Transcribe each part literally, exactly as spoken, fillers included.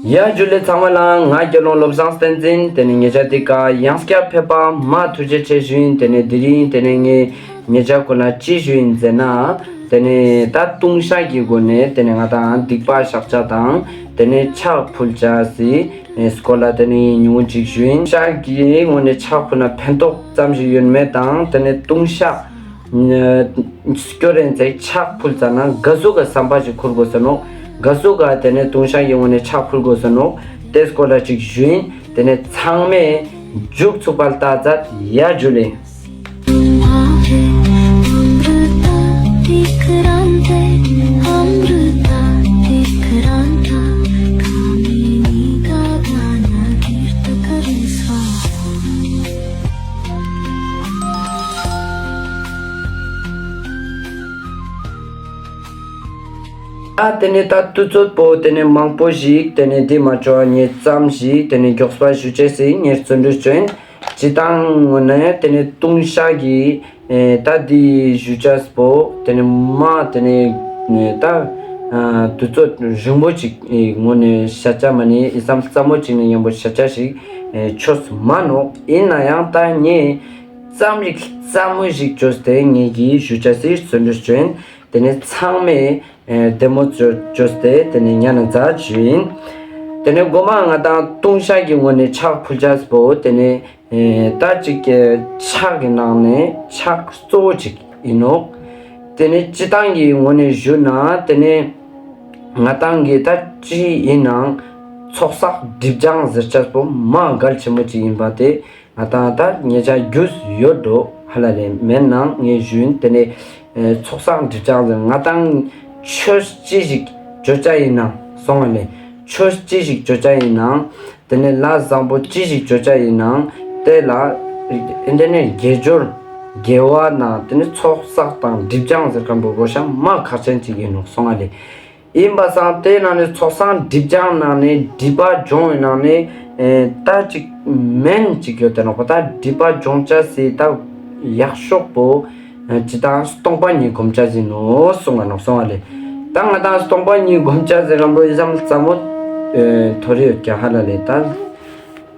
ཡ་ཇུ་ལེ་ཚང་མ་ལ། ང་དགེ་སློང་བློ་བཟང་བསྟན་འཛིན། ཏེ་ནེ་ཉེ་ཞ་འདི་ཀ་ཡང་སྐྱར་ཕེབས་པ་མ་ཐུགས་རྗེ་ཆེ་ཞུ་ཡིན། ཏེ་ནེ་དེ་རིང་ཏེ་ནེ་ངས་ཉེ་ཞ་ཀུན་ལ་ཅི་ཞུ་ཡིན་ཟེར་ན། ཏེ་ནེ་ད་ལྟུང་བཤགས་ཀྱི་སྒོ་ནས་ཏེ་ནེ་ང་དང་སྡིག་པ་བཤགས་ཅེས་དང་ཏེ་ནེ་ཕྱག་ཕུལ་ཅེས་སི་སྐོར་ལ་ཏེ་ནེ་ཉུང་ངུ་ཅིག་ཞུ་ཡིན། ལྟུང་བཤགས་ཀྱི་སྒོ་ནས་ཕྱག་ཕུལ་ན་ཕན་ཐོགས་ཙམ་ཞིག་ཡོད་མེད་དང་ཏེ་ནེ་ལྟུང་བཤགས་སྐྱོར་རན་ཚེ་ཕྱག་ཕུལ་ཙ་ན་ག་ཟུག་གི་བསམ་པ་ཞིག་ཁུར་དགོས་ས་ནོག། ག་ཟུག་ག་ཏེ་ནེ་ལྟུང་བཤགས་ཀྱི་སྒོ་ནས་ཕྱག་ཕུལ་དགོས་ས་ནོག། ཏེ་སྐོར་ལ་ཅིག་ཞུ་ཡིན། ཏེ་ནེ་ཚང་མས་མཇུག་ཚུགས་པ་ལྟ་མཛད། ཡ་ཇུ་ལེ། ཨ་ཏེ་ནེ་ད་དུས་ཚོད་པོ་ཏེ་ནེ་མང་པོ་ཞིག་ཏེ་ནེ་འདི་མ་ཅོ་ཉེ་ཙམ་ཞིག་ཏེ་ནེ་མགྱོགས་པ་ཞུ་ཅེས་སི་ངས་བརྩོན་འགྲུས་ཅོ་ཡིན། སྤྱིར་བཏང་ངོས་ནས་ཏེ་ནེ་ལྟུང་བཤགས་ཀྱི་ཨེ་ད་འདི་ཞུ་ཅེས་པོ་ཏེ་ནེ་མ་ཏེ་ནེ་ད་ཨ་དུས་ཚོད་རིང་པོ་ཅིག་ངོས་ནས་བཤད་ཅེས་མ་ནེ་ཨི་ཙམ་ཙམ་མོ་ཅིག་ནེ་ཉམ་པོ་བཤད་ཅེས་ཤིག་ཨེ་ཆོས་མ་ནོག། ཡིན་ན་ཡང་ད་ངས་ཙམ་ཞིག་ཙམ་མོ་ཞིག་ཅོས་ཏེ་ངེད་ཀྱིས་ཞུ་ཅེས་སི་བརྩོན་འགྲུས་ཅོ་ཡིན། ཏེ་ནེ་ཚང་མས་ཨེ་བདེ་མོ་ཅོ་ཅོས་ཏེ་ཏེ་ནེ་ཉན་ན་མཛད་ཞུ་ཡིན། ཏེ་ནེ་མགོ་མ་ང་དང་ལྟུང་བཤགས་ཀྱི་སྒོ་ནས་ཕྱག་ཕུལ་ཅེས་པོ་ཏེ་ནེ་ཨེ་ད་ཅིག་གི་ཕྱག་གི་ནང་ནས་ཕྱག་གཙོ་བོ་ཅིག་ཡིན་ནོག། ཏེ་ནེ་སྤྱིར་བཏང་གི་སྒོ་ནས་ཞུ་ན་ཏེ་ནེ་ང་དང་གི་ད་ཅི་ཡིན་ནའང་ཚོགས་བསགས་སྒྲིབ་སྦྱང་ཟེར་ཅེས་པོ་མ་གལ་ཆེན་མོ་ཅིག་ཡིན་པ་ཏེ་ང་དང་ད་ཉེ་ཞ་རྒྱུས་ཡོད་འགྲོ་ཧ་ལ་ལེ། མེད་ནའང་ངས་ཞུ་ཡིན། ཏེ་ནེ་ཨེ་ཚོགས་བསགས་སྒྲིབ་སྦྱང་ཟེར་ང་དང་ཆོས་ཅི་ཞིག་ཅོ་ཅེས་ཡིན་ནའང་སོང་བ་ལེ། ཆོས་ཅི་ཞིག་ཅོ་ཅེས་ཡིན་ནའང་ཏེ་ནེ་ལས་བཟང་པོ་ཅི་ཞིག་ཅོ་ཅེས་ཡིན་ནའང་ཏེ་ལ་ཨེ་ཏེ་ནེ་དགེ་སྦྱོར་དགེ་བ་ནང་ཏེ་ནེ་ཚོགས་བསགས་དང་སྒྲིབ་སྦྱང་ཟེར་མཁན་པོ་བོ་ཤ་མ་ཁག་ཅན་ཅིག་ཡིན་ནོག་སོང་བ་ལེ། ཡིན་པ་སང་ཏེའི་ནང་ནས་ཚོགས་བསགས་སྒྲིབ་སྦྱང་ནང་ནས་སྒྲིབ་པ་སྦྱོང་བའི་ནང་ནས་ཨེ་ད་ཅིག་མེན་ཅིག་ཡོད་དེ་ནོག་པ། ད་སྒྲིབ་པ་སྦྱོང་ཅེས་སི་ད་ཡག་ཤོས་པོ་ཨེ་སྤྱིར་བཏང་སྟོང་པ་ཉིད་སྒོམ་ཅེས་ཡིན་ནོག་སོང་བ་ནོག་སོང་བ་ལེ། ད་ང་དང་སྟོང་པ་ཉིད་སྒོམ་ཅེས་ཟེར་མཁན་པོ་ཨི་ཙམ་ཙམ་མོ་ཨེ་ཐོ་རེ་ཡོད་ཀྱག་ཧ་ལ་ལེ། ད་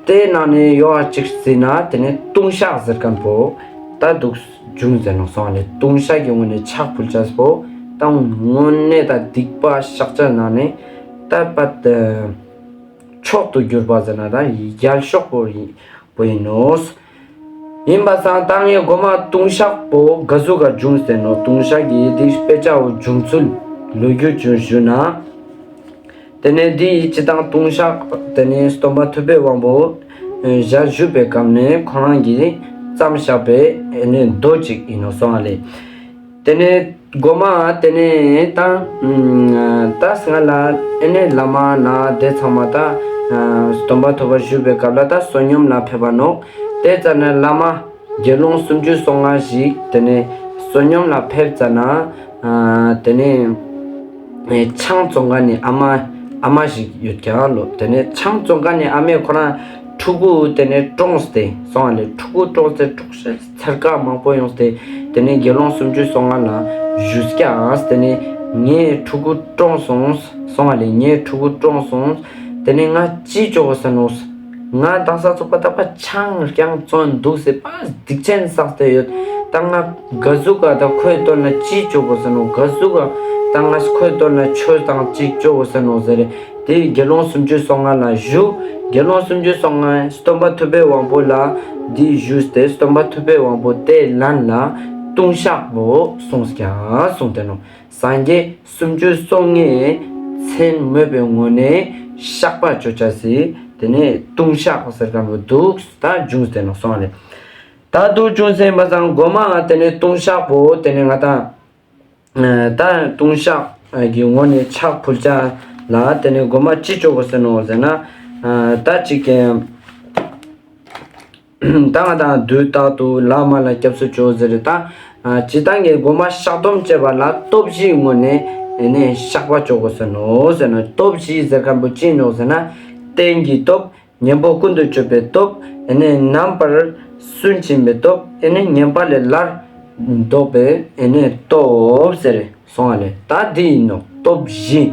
ཏེའི་ནང་ནས་ཡོ་ཨ་ཅིག་ཟེར་ན་ཏེ་ནེ་ལྟུང་བཤགས་ཟེར་མཁན་པོ་ད་འདུག་བྱུང་ཟེར་ནོག་སོང་བ་ལེ། ལྟུང་བཤགས་ཀྱི་སྒོ་ནས་ཕྱག་ཕུལ་ཅེས་པོ་ད་དངོས་གནས་ད་སྡིག་པ་བཤགས་ཅེས་ནང་ནས་ད་པད་མཆོག་ཏུ་གྱུར་པ་ཟེར་ན་ད་ཡལ་ཤོས་པོ་ཡིན་པོ་ཡིན་ནོག། ཡིན་པ་སང་ད་ངས་མགོ་མ་ལྟུང་བཤགས་པོ་ག་ཟུག་ག་བྱུང་ཟེར་ནོག། ལྟུང་བཤགས་ཀྱི་འདི་དཔེ་ཆའི་བྱུང་ཚུལ་ལོ་རྒྱུས་ཅིག་ཞུ་ན། ཏེ་ནེ་འདི་སྤྱིར་བཏང་ལྟུང་བཤགས་ཏེ་ནེ་སྟོན་པ་ཐུབ་པའི་དབང་པོ་ཨེ་ཞལ་བཞུགས་པའི་སྐབས་ནས་ཁོ་རང་གིས་བརྩམས་བཞག་པའི་ཨེ་ནེ་མདོ་ཅིག་ཡིན་ནོག་སོང་བ་ལེ། ཏེ་ནེ་མགོ་མ་ཏེ་ནེ་ད་ད་སྔ་ལ་ཨེ་ནེ་བླ་མ་ན་དེ་ཚང་མ་ད་ཨ་སྟོན་པ་ཐུབ་པ་བཞུགས་པའི་སྐབས་ལ་ད་བསོད་སྙོམས་ལ་ཕེབས་པ་ནོག། ཏེ་ཙ་ན་བླ་མ་དགེ་སློང་སུམ་ཅུ་སོ་ལྔ་ཞིག་ཏེ་ནེ་བསོད་སྙོམས་ལ་ཕེབས་ཙ་ན་ཨ་ཏེ་ནེ་ཨེ་ཆང་བཙོང་མཁན་ནི་ཨ་མ་ཨ་མ་ཞིག་ཡོད་ཀྱག་ལོ། ཏེ་ནེ་ཆང་བཙོང་མཁན་ནི་ཨ་མས་ཁོ་རང་ཕྲུ་གུ་ཏེ་ནེ་བཀྲོངས་ཏེ་སོང་བ་ལེ། ཕྲུ་གུ་བཀྲོངས་ཏེ་འཁྲུག་ཤ་ཚར་ཁ་མང་པོ་ཡོངས་ཏེ་ཏེ་ནེ་དགེ་སློང་སུམ་ཅུ་སོ་ལྔ་ལ་ཞུས་ཀྱག། ཏེ་ནེ་ངའི་ཕྲུ་གུ་བཀྲོངས་སོང་སོང་བ་ལེ། ངའི་ཕྲུ་གུ་བཀྲོངས་སོང་། ཏེ་ནེ་ང་ཅི་ཅོ་དགོས་ས་ནོག། ང་དག་ས་ཚུག་པ་ད་པ་ཆང་རྐྱང་བཙོང་འདུག་ཟེར་པ་སྡིག་ཅན་བསགས་ཏེ་ཡོད། ད་ང་ག་ཟུག་ག་ད་ཁོའི་དོན་ལ་ཅི་ཅོ་དགོས་ས་ནོག། ག་ཟུག་ག་ད་ང་ཁོའི་དོན་ལ་ཆོས་དང་ཅི་ཅོ་དགོས་ས་ནོག་ཟེར། ཏེ་དགེ་སློང་སུམ་ཅུ་སོ་ལྔ་ལ་ཞུ། དགེ་སློང་སུམ་ཅུ་སོ་ལྔས་སྟོན་པ་ཐུབ་པའི་དབང་པོ་ལ་འདི་ཞུས་ཏེ་སྟོན་པ་ཐུབ་པའི་དབང་པོ་ཏེ་ལན་ལ་ལྟུང་བཤགས་པོ་གསུངས་ཀྱག་གསུངས་ཏེ་ནོག། སངས་རྒྱས་སུམ་ཅུ་སོ་ལྔའི་མཚན་སྨོས་པའི་ངོས་ནས་བཤགས་པ་ཅོ་ཅེས་སི་ཏེ་ནེ་ལྟུང་བཤགས་ཟེར་མཁན་པོ་འདུག་ད་བྱུང་སྟེ་ནོག་སོང་བ་ལེ། ད་འདུག་བྱུང་སྟེ་ཡིན་པ་སང་མགོ་མ་ཏེ་ནེ་ལྟུང་བཤགས་པོ་ཏེ་ནེ་ང་དང་ད་ལྟུང་བཤགས་ཀྱི་ངོས་ནས་ཕྱག་ཕུལ་ཅེས་ལ་ཏེ་ནེ་མགོ་མ་ཅི་ཅོ་དགོས་ས་ནོག་ཟེར་ན་ད་ཅིག་གི་ད་ང་དང་དུས་རྟག་ཏུ་བླ་མ་ལ་སྐྱབས་སུ་མཆིའོ་ཟེར་ཏེ་ད་ཨ་སྤྱིར་བཏང་གི་མགོ་མ་བཤགས་སྡོམ་བཅས་པ་ལ་སྟོབས་བཞིའི་ངོས་ནས་ཨེ་ནེ་བཤགས་པ་ཅོ་དགོས་ས་ནོག་ཟེར་ན། སྟོབས་བཞི་ཟེར་མཁན་པོ་ཅི་ནོག་ཟེར་ན། རྟེན་གྱི་སྟོབས། གཉེན་པོ་ཀུན་ཏུ་སྤྱོད་པའི་སྟོབས། ཨེ་ནེ་རྣམ་པར་སུན་འབྱིན་པའི་སྟོབས། ཨེ་ནེ་ཉེས་པ་ལས་སླར་ལྡོག་པའི་ཨེ་ནེ་སྟོབས་ཟེར་སོང་བ་ལེ། ད་འདི་ཡིན་ནོག་སྟོབས་བཞི།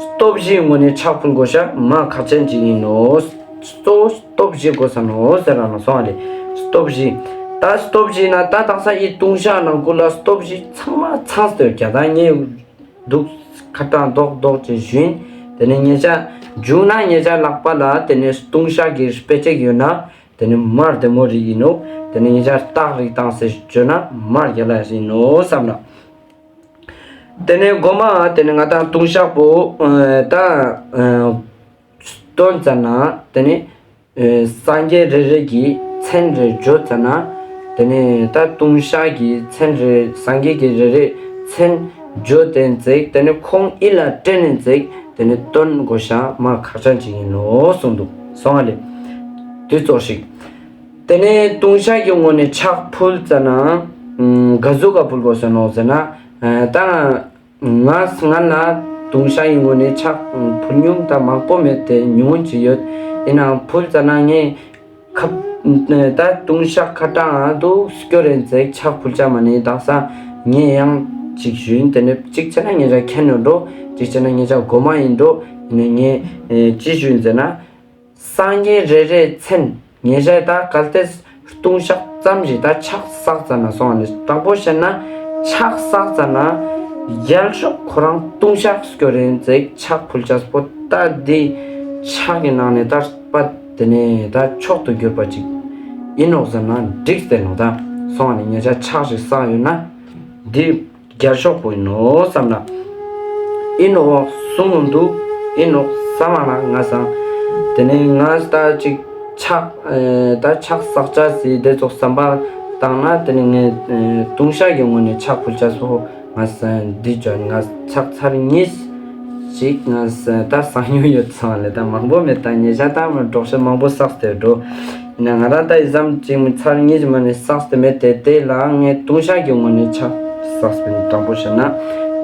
སྟོབས་བཞིའི་ངོ་ནས་ཕྱག་ཕུལ་དགོས་ཤེས་མ་ཁག་ཅན་ཅིག་ཡིན་ནོག། གཙོ་བོ་སྟོབས་བཞི་དགོས་ས་ནོག་ཟེར་ར་ནོག་སོང་བ་ལེ། སྟོབས་བཞི། ད་སྟོབས་བཞི་ན་ད་དག་ས་ཡི་ལྟུང་བཤགས་ནང་ཀུན་ལ་སྟོབས་བཞི་ཚང་མ་ཚང་སྟེ་ཡོད་ཀྱག། ད་ངས་འདུག་ཁ་ཏང་རྡོག་རྡོག་ཅིག་ཞུས་ཡིན། དེ་ནས་ཉེ་ཆ་མཇུག་ན་ཉེ་ཆ་ལག་པ་ལ་དེ་ནས་ལྟུང་བཤགས་ཀྱི་དཔེ་ཆ་ཡོད་ན། དེ་ནི་མ་བདེ་མོ་རིག་ཡིན་ནོག། དེ་ནི་ཡིན་ཆ་རྟགས་རིག་དང་ཟེར་བརྗོད་ན་མ་རྒྱལ་ལ་ཡིན་ནོག་བསམ་ན། དེ་ནི་མགོ་མ་དེ་ནི་ང་དང་ལྟུང་བཤགས་པོ་ད་སྟོན་ཙ་ན་དེ་ནི་སངས་རྒྱས་རེ་རེ་གི་མཚན་རེ་བརྗོད་ཙ་ན། དེ་ནི་ད་ལྟུང་བཤགས་ཀྱི་མཚན་རེ་སངས་རྒྱས་ཀྱི་རེ་རེ་མཚན་བརྗོད་དེ་ཙིག། དེ་ནི་ཁོང་ཡིད་ལ་དྲན་ནས་ཙིག། དེ་ནི་སྟོན་དགོས་ཤེས་མ་ཁག་ཅན་ཅིག་ཡིན་ནོག་གསུངས་འདུག་སོང་བ་ལེ། དུས་ཚོད་ཞིག། དེ་ནས་ལྟུང་བཤགས་ཀྱི་ངོ་ནས་ཕྱག་ཕུལ་ཙ་ན། ག་ཟུག་ག་ཕུལ་དགོས་ས་ནོག་ཟེར་ན། ད་ང་སྔ་ལ་ལྟུང་བཤགས་ཀྱི་ངོ་ནས་ཕྱག་ཕུལ་མྱོང་ད་མང་པོ་མེད་དེ་ཉུང་ངུ་ཅིག་ཡོད། ཡིན་ནའང་ཕུལ་ཙ་ན་ངས་ཁ་ད་ལྟུང་བཤགས་ཁ་ཏང་འདུག་སྐྱོར་རེན་ཙིག་ཕྱག་ཕུལ་ཆ་མ་ནི་དག་ས་ངས་ཡང་ཅིག་ཞུས་ཡིན། དེ་ནས་གཅིག་བྱས་ན་ཉེ་ཆ་མཁྱེན་ཡོད་འགྲོ། གཅིག་བྱས་ན་ཉེ་ཆ་མགོ་མ་ཡིན་འགྲོ། ཡིན་ནའང་ངས་ཅི་ཞུས་ཡིན་ཟེར་ན། སངས་རྒྱས་རེ་རེའི་མཚན། ཉེ་ཆ་ད་གལ་ཏེ་ལྟུང་བཤགས་ཙམ་ཞིག་ད་ཕྱག་བསགས་ཙ་ན་སོང་བ་ནི་དྲང་པོ་བཤད་ན་ཕྱག་བསགས་ཙ་ན་རྒྱལ་མཆོག་ཁོ་རང་ལྟུང་བཤགས་སྐྱོར་རེན་ཙིག་ཕྱག་ཕུལ་ཆས་པོ་ད་འདི་ཕྱག་གི་ནང་ནས་ད་པ་དེ་ནས་ད་མཆོག་ཏུ་གྱུར་པ་ཅིག་ཡིན་ནོག་ཟེར་ན་འགྲིག་སྟེ་ནོག། ད་སོང་བ་ནི་ཉེ་ཆ་ཕྱག་ཞིག་བསགས་ཡོད་ན་འདི་རྒྱལ་མཆོག་པོ་ཡིན་ནོག་བསམ་ན། ཡིན་ནོག་གསུང་འདུག། ཡིན་ནོག་བསམ་མ་ན་ང་སང་། དེ་ནས་ང་ད་ཅིག་ཕྱག་ཨེ་ད་ཕྱག་བསགས་ཆ་སི་དེ་ཚོགས་བསམ་པ་བཏང་ན་དེ་ནས་ངས་ཨེ་ལྟུང་བཤགས་ཀྱི་ངོ་ནས་ཕྱག་ཕུལ་ཆ་སོ་ང་སང་འདི་བྱོན་ང་ཕྱག་ཚར་གཉིས་ཅིག་ང་སང་ད་བསགས་མྱོང་ཡོད་ཚང་ལེ། ད་མང་པོ་མེད། ད་ཉེ་ཆ་ད་མ་འགྲོགས་ཤེས་མང་པོ་བསགས་ཏེ་འགྲོ། ཡིན་ན་ང་རང་ད་ཡི་ཙམ་ཅིག་མི་ཚར་གཉིས་ཅིག་མ་ནི་བསགས་ཏེ་མེད་དེ། དེ་ལ་ངས་ལྟུང་བཤགས་ཀྱི་ངོ་ནས་ཕྱག་བསགས་པའི་དྲང་པོ་བཤད་ན།